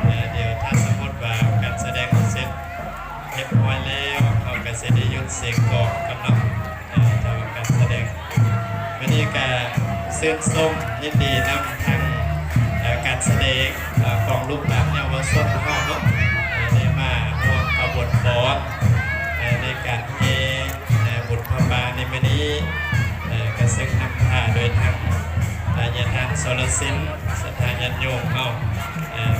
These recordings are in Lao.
ເອີ ດຽວຖ້າສົມມຸດວ່າການສະແດງເສັດຮຽບຮ້ອຍແລ້ວ ເຮົາກະຊິໄດ້ຢຸດສຽງກອງກ່ອນເນາະ. ເອີ ຖ້າວ່າການສະແດງ ມື້ນີ້ກະຊື່ນຊົມຍິນດີນຳທັງ ເອີ ການສະແດງ ເອີ ຂອງລູກຫຼານເຍົາວະຊົນເຮົາເນາະ ເອີ ໄດ້ມາຮ່ວມຂະບວນຟ້ອນ ເອີ ໃນການແຫ່ ເອີ ບຸນຜ້າປ່າໃນມື້ນີ້ ເອີ ກະເຊິ່ງນຳພາໂດຍທັງ ເອີ ຍາທ່ານ ສລະສິນ ສັດທາຍາດໂຍມເຮົາ ເອີ ຂໍ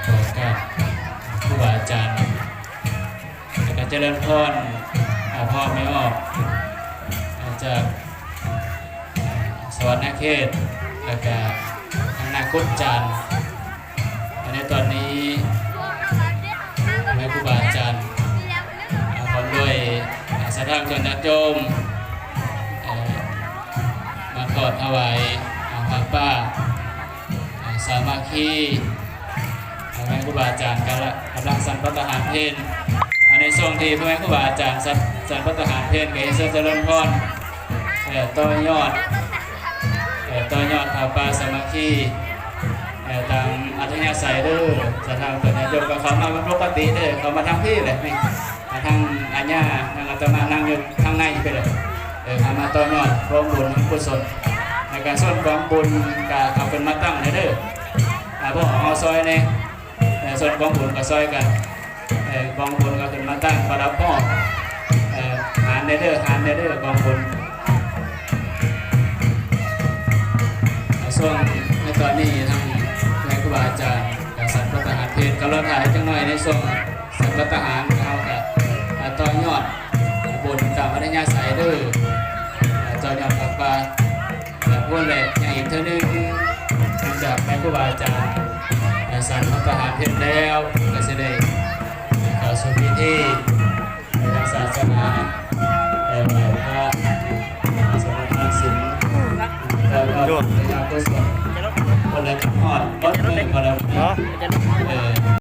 ໂອກາດຄູບາອາຈານ ແລ້ວກະຈະເລີນພອນ ອາ ພໍ່ແມ່ອອກ ອາ ຈາກ ສະຫວັນນະເຂດ ແລ້ວກະທາງນາກຸດຈານ. ໃນຕອນນີ້ ແມ່ຄູບາອາຈານ ອາ ພ້ອມດ້ວຍ ອາ ສັດທາເພື່ອນຍາດໂຍມ ເອີ ມາທອດຖວາຍ ອາ ຜ້າປ່າ ອາ ສາມັກຄີ ອາ ແມ່ຄູບາອາຈານກຳລັງ ກຳລັງສັນພັດຕາຫານເພນ ອາ ໃນຊ່ວງທີ່ພໍ່ແມ່ຄູບາອາຈານສັນ ສັນພັດຕາຫານເພນ ກະເຮັດເຊິ່ງຈະເລີນພອນ ເອີ ຕໍ່ຍອດ ເອີ ຕໍ່ຍອດຜ້າປ່າສາມັກຄີ ເອີ ຕາມອັດທະຍາໄສເດີ ສະຖານເພິ່ນຍາດໂຍມກະເຂົ້າມາເປັນປົກກະຕິເດີ ເຂົ້າມາທາງພີ້ແຫຼະ ນີ້ ມາທາງອາຍາ ທາງອາດຕະມານັ່ງຢູ່ທາງໃນພີ້ເດີ ເອີ ເຂົ້າມາຕໍ່ຍອດກອງບຸນກອງກຸສົນ ແລ້ວກະສ່ວນກອງບຸນກະເອົາຂຶ້ນມາຕັ້ງແດ່ເດີ ອາ ບອກເຮົາຊ່ອຍແດ່ ເອີ ສ່ວນກອງບຸນກະຊ່ອຍກັນ ເອີ ກອງບຸນກະຂຶ້ນມາຕັ້ງປະດັບຫໍ ເອີ ຫານແດ່ເດີ ຫານແດ່ເດີກອງບຸນ. ໃນຊ່ວງ ໃນຕອນນີ້ທາງແມ່ຄູບາອາຈານກະສັນພັດຕາຫານເພນ ກະລໍຖ້າຈັກໜ້ອຍ ໃນຊ່ວງສັນພັດຕາຫານເຮົາກະ ອາ ຕໍ່ຍອດບຸນຕາມອັດທະຍາໄສເດີ ອາ ຕໍ່ຍອດຜ້າປ່າ ແລະ ພຸ້ນແຫຼະ ຍັງອີກເທື່ອໜຶ່ງ ຫຼັງຈາກແມ່ຄູບາອາຈານ ອາ ສັນພັດຕາຫານເພນແລ້ວ ກະຊິໄດ້ເຂົ້າສູ່ພິທີທາງສາສະໜາ ແລະ ໄຫວ້ພະ ສະມາທານສິນ ແລ້ວກະບຸນຍາກຸສົນ ພຸ້ນແຫຼະ ຮອດເບິດມື້ພຸ້ນແຫຼະ ເອີ